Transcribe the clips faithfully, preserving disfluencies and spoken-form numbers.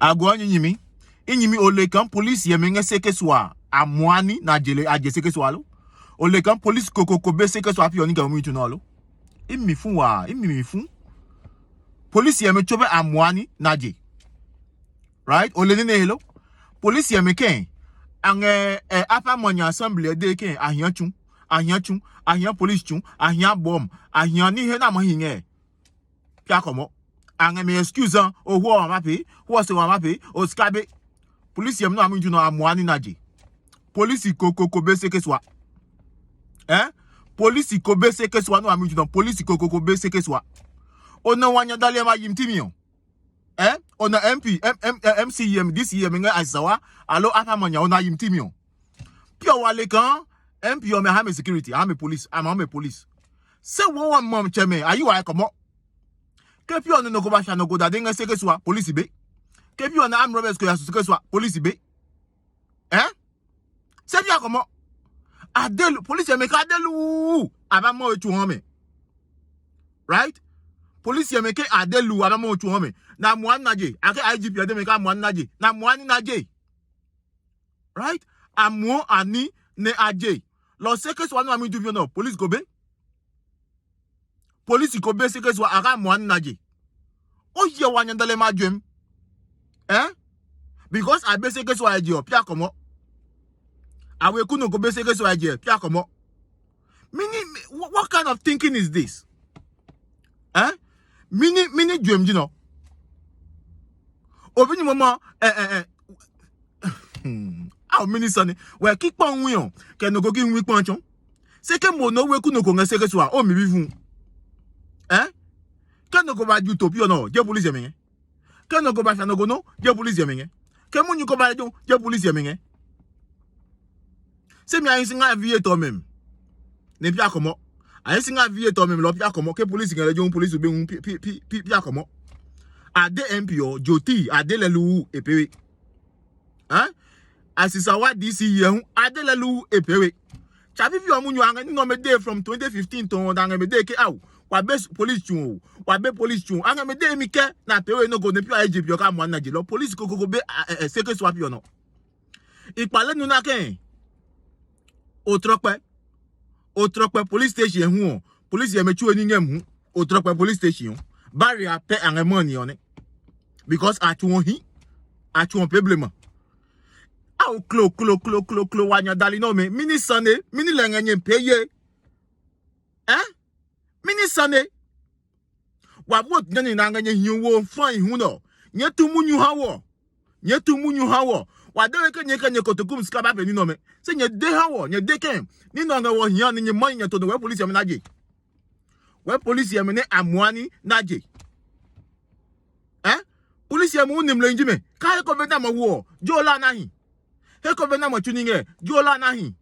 Aguɔ nyimi. I nyimi o le kaa polisi yɛmi ngɛ seke sua a mua ni na je le a je seke sua lo. O le kaa polisi kokoko be seke sua piɔ ni kɛ mi tu nɔ lo. I mi fu wa, i mi mi fu. Polisi yɛmi tso be a mua ni na je. Right? O le nene he lo. Polisi yɛmi kɛ a ngɛ eh, apa mɔnya assembly de kɛ a hia tsu. A hia tsu. A hia polisi tsu. A hia bom. A hia ni he na ma hi ngɛ. Pia kɔmɔ. A ngɛ mi excuse a, o huɔ wa ma pe, huɔ se wa ma pe, o sika be. Polisi yɛm nɔ a mi ju nɔ a mua ni na je. Polisi ko ko ko be se ke sua. Eh? Polisi ko be se ke sua nɔ a mi ju nɔ, polisi ko ko ko be se ke sua. O na wa nya dali ma yim ti mi o. Eh? O na M P, M, M, eh, M C M, D C M ngɛ asawa, alo apa manya o na yim ti mi o. Pia wa le kan M P o me ha me security, ha me police, ama ha me police. Se wo wa mam chɛ me, ayi wa kɔmɔ. Ke pi ɔ nɛ nɔ ko ba sha nɔ ko dade ngɛ se ke sua polisi be. Ke pi ɔ nɛ armed robbers ko ya su ke sua polisi be. Eh? Se pi akɔmɔ. Adelu polisi me ka adelu. Aba mɔ etu hɔ me. Right? Polisi me ke adelu aba mɔ etu hɔ me. Na mua na je. Ake I G P ade me ka mua na je. Na mua ni na je. Right? Amuɔ ani nɛ a je. Lɔ se ke sua nɔ ami du bi nɔ polisi ko be. Polisi ko be se ke sua a ka mua ni na je. O ye wa nya dale ma juem. Eh? Because a be se ke sua a je o pia kɔmɔ. A we ku no ko be se ke sua a je pia kɔmɔ. Mini what kind of thinking is this? Eh? Mini mini juem ji nɔ. Obi ni mama eh eh eh. Hmm. Aw mini sane. Wɛ ki kpɔ nwi ɔ. Kɛ no ko ki nwi kpɔ chɔ. Se ke mo no we ku no ko ngɛ se ke sua o mi bi fu. Eh? Ke no ko ba ju to pi ɔ nɔ, je polisi mi ngɛ. Ke no ko ba sa no ko no, je polisi mi ngɛ. Ke mu nyu ko ba jo, je polisi mi ngɛ. Se mi ayi si nga vie to mem. Ne pia kɔmɔ. Ayi si nga vie to mem lo pia kɔmɔ ke polisi ngɛ le jo polisi be hu pi pi pi pi pia kɔmɔ. Ade M P o, joti ade le lu e pewe. Eh? Asisa wa D C yɛ hu ade le lu e pewe. Chabi bi ɔmu nyu angɛ ni nɔ me de from twenty fifteen to da angɛ me de ke au. Wa be police tsu o. Wa be police tsu o. Angɛ me de mi kɛ na pewe no go ne pia I G P o ka mo na je lo police ko ko ko be se ke sua pi ɔ nɔ. Ikpale nu na kɛ. O trɔkpɛ. O trɔkpɛ police station hu ɔ. Police yɛ me tsu ni ngɛ mu. O trɔkpɛ police station ɔ. Barrier pɛ angɛ mɔ ni ɔ ne. Because a tsu ɔ hi. A tsu ɔ pe blema. Ao klo klo klo klo klo wa nya dali nɔ me. Mini sane, mini lɛ ngɛ nyɛ pe ye. Eh? Mini sane. Wa wo nyɛ ni na ngɛ nyɛ hiu wo fai hu nɔ. Nyɛ tu munyu ha wɔ. Nyɛ tu munyu ha wɔ. Wa de ke nyɛ ke nyɛ kotokum sika ba pe ni nɔ me. Se nyɛ de ha wɔ, nyɛ de ke. Ni nɔ ngɛ wɔ hia ni nyɛ mai nyɛ to no wɛ polisi amɛ na je. Wɛ polisi amɛ ne amua ni na je. Eh? Polisi amɛ u nimle nji me. Ka he ko be na ma wo. Jo la na hi. He ko be na ma chu ni ngɛ. Jo la na hi.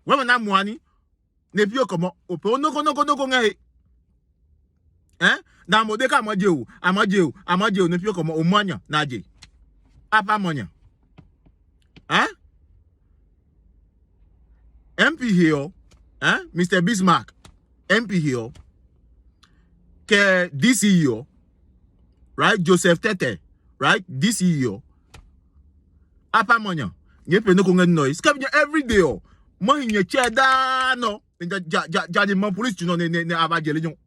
Wɛ ma na mua ni. Ne pio kɔmɔ o pe o noko noko noko ngɛ he. Eh? Na mo de ka ma je o, a ma je o, a ma je o ne pio kɔmɔ o ma nya na je. A pa ma nya. Eh? M P he o. Eh? Mister Bismarck. M P he o. Kɛ D C E o. Right? Joseph Tete. Right? D C E o. A pa ma nya. Nye pe noko ngɛ noise. Kɛ bi every day o. Mo hi nye che da no. Ja ja ja ja ni ma police tsu nɔ ne ne ne a ba je lejɛ.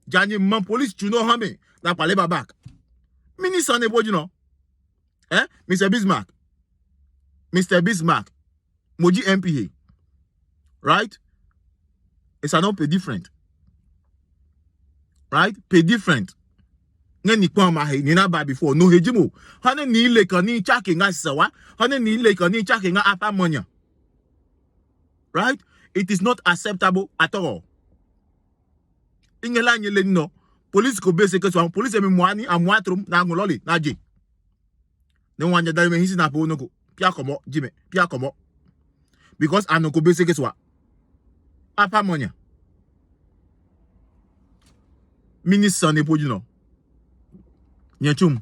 Ja ni ma police tsu nɔ ha me na kpale ba back. Mini sane bo ji nɔ. Eh? Mister Bismarck. Mister Bismarck. Mo ji M P he. Right? It's an open different. Right? Pay different. Ngɛ ni kpɔ ma he ni na ba before no he ji mo. Ha ne ni le kan ni cha ke nga sawa. Ha ne ni le kan ni cha ke nga apa manya. Right? It is not acceptable at all. Ingela nye le no. Police ko be se ke so police mi mo ani amu atrum na ngolo le na je. Ne wa nya dare me hisi na po no ko. Pia komo ji me. Pia komo. Because ano ko be se ke so. Apa manya. Mini sane po ji no. Nyɛ tsum.